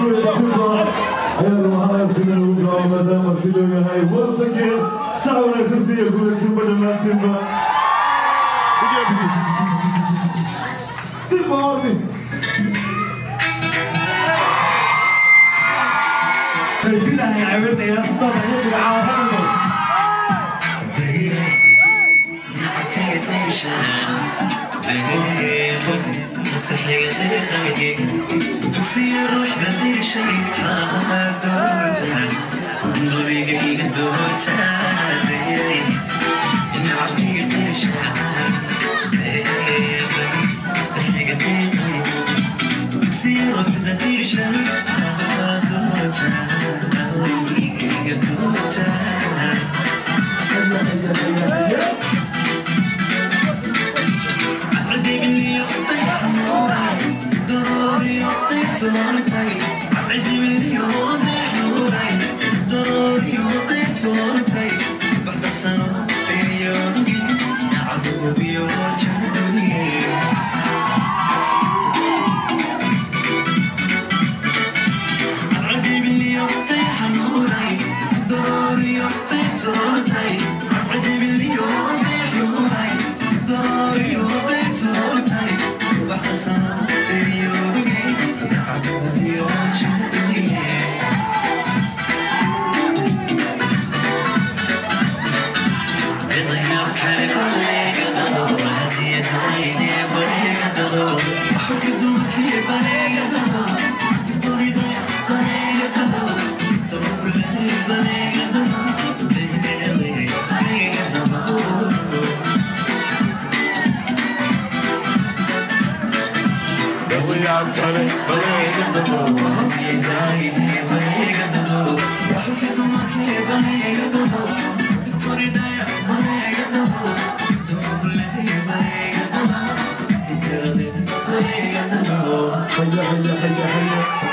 Guuleed Simba ayaanu halkaasi lagu bilaabo, maadaama marti loo yahay. Once again, sac wanaagsan siiya Guuleed Simba, dhammaantiinba. Simba Army. Haya, haya, haya, haya.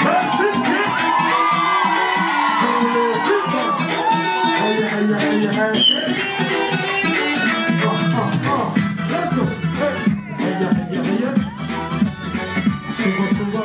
Helsinki! Guuleed Simba. Haya, haya, haya, haya. Ah, ah, ah. Let's go. Hey. Haya, haya, haya. Simba, Simba.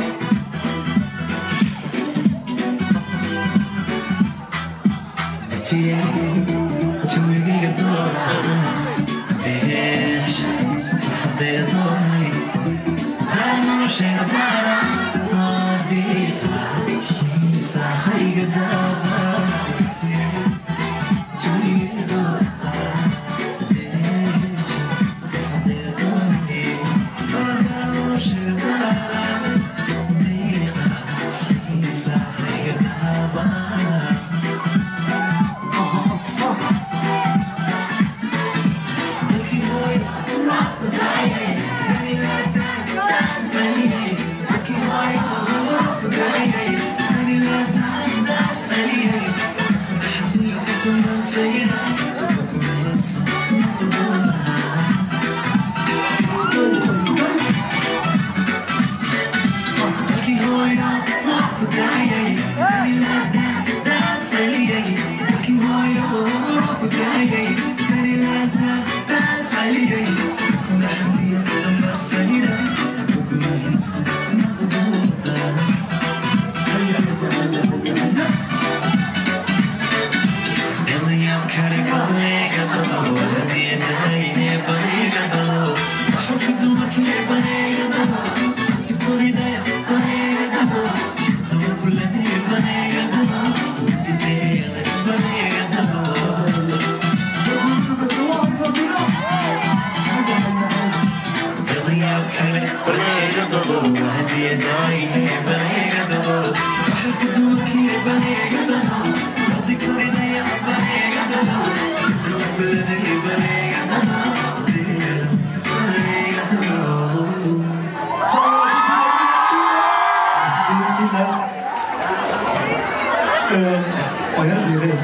Haya, haya, haya, haya, haya.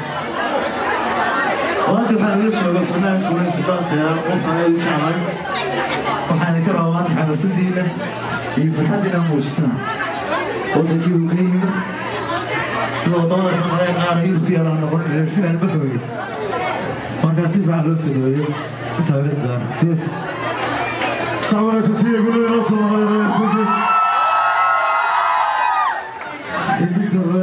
Maanta waxaan ula jooga fanaan Guuleed Sultaan, qof aan aad u jeclahay. Waxaan ka rabaa maanta xamaasadiina iyo farxaddiina muujisana. Wadankii uu ka yimid, sida wadamada kale qaar Yurub ku yaala noqon, reer Finland baxweye. Markaa si fiican loo soo dhaweeyo intaa wixii doona. Sac wanaagsan siiya Guuleed, noo soo noqonaya. Xidigta.